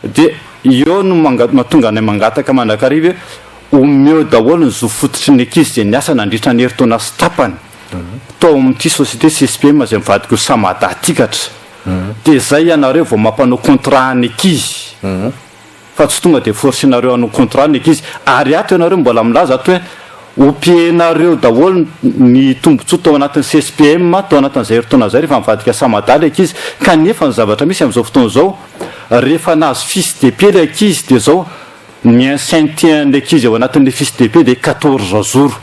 Dia eo no mahatonga anay mangataka mandrakariva hoe omeo daholo ny zo fototry ny ankizy izay niasa nandritra ny herintaona sy tapany tao amin'ity société CSPM izay mivadika ho Samada Tikatra. Dia izay ianareo vao mampanao contrat ny ankizy. Fa tsy tonga dia forcer-nareo hanao contrat ny ankizy. Ary ato ianareo mbola milaza ato hoe hopihenareo daholo ny tombotsoa tao anatin'ny CSPM tao anatin'izay herintaona izay rehefa mivadika Samada ilay ankizy. Kanefa ny zavatra misy amin'izao fotoana izao, rehefa nahazo fiche de paie ilay ankizy dia izao, ny ancienneté an'ilay ankizy ao anatin'ilay fiche de paie dia 14 jours.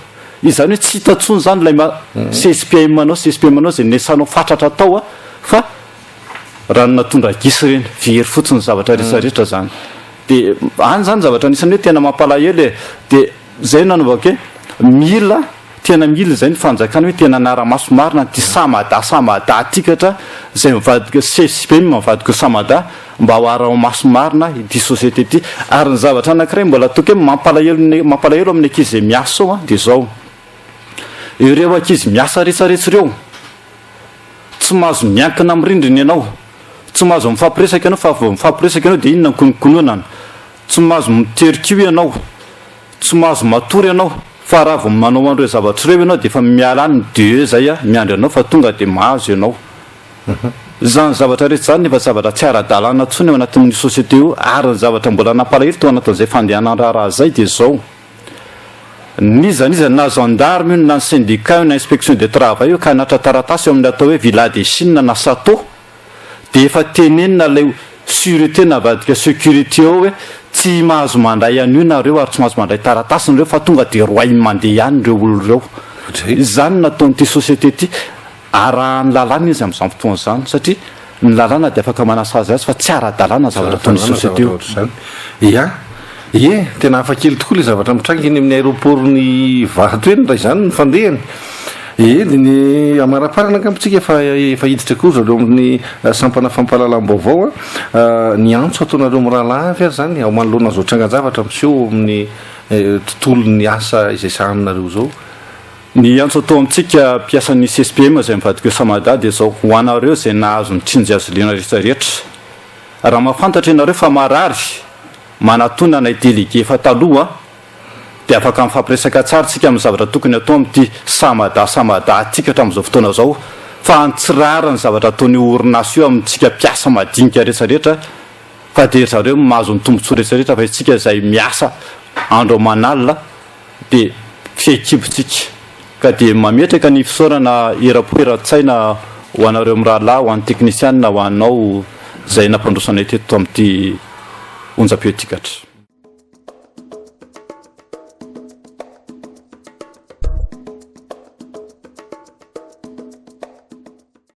Izany hoe tsy hita intsony izany ilay maha CSPM anao, CSPM anao izay niasanao fatratra tao fa Rano natondra gisa ireny, very fotsiny ny zavatra rehetra rehetra zany. De any zany zavatra anisan'ny hoe tena mampalahelo e. De zay no nanaovako hoe mila, tena mila izay ny fanjakana hoe tena hanara-maso marina an'ity Samada Samada ity katra zay mivadika CSPM mivadika ho Samada mba ho araho-maso marina ity société ity. Ary ny zavatra anankiray mbola ataoko hoe mampalahelo ny mampalahelo amin'ny ankizy izay miasa ao an, de zao, ireo ankizy miasa rehetra rehetra ireo, Tsy mahazo miankina amin'ny rindrina ianao. Tsy mahazo mifampiresaka ianao fa vao mifampiresaka ianao dia inona ny kononkononana. Tsy mahazo mitery kiho ianao. Tsy mahazo matory ianao fa raha vao manao an'ireo zavatra ireo ianao dia efa miala any ny DE izay miandry anao fa tonga dia mahazo ianao. Izany zavatra rehetra izany efa zavatra tsy ara-dalàna intsony ao anatin'io société io ary ny zavatra mbola nampalahelo tao anatin'izay fandehanan-draharaha izay dia izao. N'iza n'iza na gendarme io na ny syndicat io na inspection de travail io ka hanatra taratasy eo amin'ny atao hoe villa de Chine na Sato dia efa tenenina ilay surete navadika securite eo hoe tsy mahazo mandray an'io nareo ary tsy mahazo mandray taratasy nareo fa tonga dia roahiny mandeha ihany ireo olona ireo. Izany no nataon'ity société ity. Arahan'ny lalàna izy amin'izany fotoana izany satria ny lalàna dia afaka manasazy azy fa tsy ara-dalàna ny zavatra ataon'ny société io. Ia, ie, tena hafa kely tokoa ilay zavatra mitranga eny amin'ny aéroport-n'i Ivato eny raha izany ny fandehany. Ie, dia ny amaraparana angamba tsika fa efa hiditra koa zareo amin'ny sampana fampahalalam-baovao a. Ny antso ataonareo mirahalahy avy ary izany ao manoloana an'izao trangan-javatra miseho amin'ny tontolon'ny asa izay sahaninareo izao. Ny antso atao amintsika mpiasan'ny CSPM izay mivadika ho Samada dia izao, ho anareo izay nahazo ny tsinjy azo liana rehetra rehetra, raha mahafantatra ianareo fa marary, manatona anay délégué efa taloha dia afaka mifampiresaka tsara tsika amin'ny zavatra tokony atao amin'ity Samada Samada ity ka hatramin'izao fotoana izao fa tsy rariny ny zavatra ataon'io orinasa io amintsika mpiasa madinika rehetra rehetra fa dia ry zareo no mahazo ny tombotsoa rehetra rehetra fa isika izay miasa andro aman'alina dia fehikibo-tsika. Ka dia mametraka ny fisaorana eram-po eran-tsaina ho anareo mirahalahy, ho an'ny teknisianina, ho anao izay nampandroso anay teto amin'ity onjam-peo ity katra.